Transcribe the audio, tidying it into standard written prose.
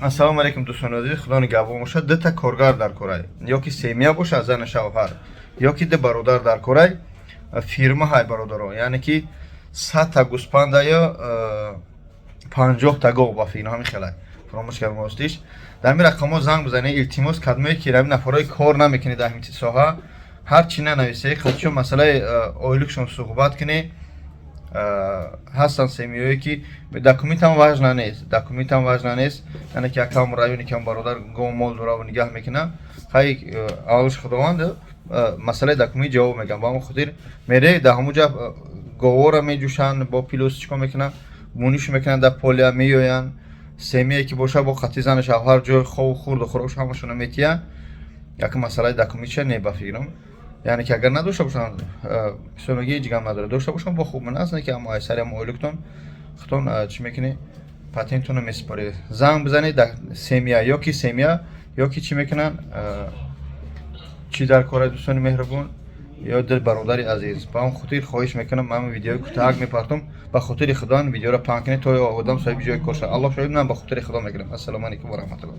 Ассалому алайкум, дӯстони азиз, Худо нигаҳбон бошад. Дута коргар дар корай, ё ки семья бошад, зану шавҳар, ё ки ду бародар дар корай. Фирма ҳай, бародаро, яъне ки 100-та гӯспанда ё 50-та гов, ба фикр ҳамин хелай, фаромӯш кардам ростиш. Дар ҳамин рақамҳо занг бизанед, илтимос. Кадмое ки ҳамин нафарҳои кор намекунед дар ҳамин соҳа, ҳар чӣ нанависед, хелчун масъалаи ойликшон суҳбат кунед. Ҳастанд семья ое ки документам важно нест, документам важно нест, яъне ки якам районе ки бародар гов мол дораву нигаҳ мекунад, хай, аввалш Худованд, масъалаи документ ҷавоб мегӯям. Ба ҳамон хотир мере, дар ҳамон ҷа говора меҷӯшанд, бо пилос чикор мекунанд, муниш мекунанд, дар поля меоянд. Семья е ки боша, бо қати зану шавҳар ҷои хобу хурду хӯрокш ҳамашона метиҳанд. Як масъалаи документша не, ба фикрам, яъне ки агар надошта бошанд, бисёр меги, ҳеҷ гап надорад, дошта бошанд, бо хуб аст, не ки ҳамо ай сари ҳамо ойликтон худтон чӣ мекунед, патентонро месупоред. Занг бизанед, дар семья ё ки семья, ё ки чӣ мекунанд, чӣ дар кора, дӯстони меҳрубон ё дил бародари азиз. Ба он хотир хоҳиш мекунам, ман видеои кӯтаҳак мепартом, ба хотири Худо видеоро паҳн кунед, то одам соҳиби ҷои кор шавад. Аллоҳ шоҳид, ман ба хотири Худо мекунам. Ассалому алайкум ва раҳматуллоҳ.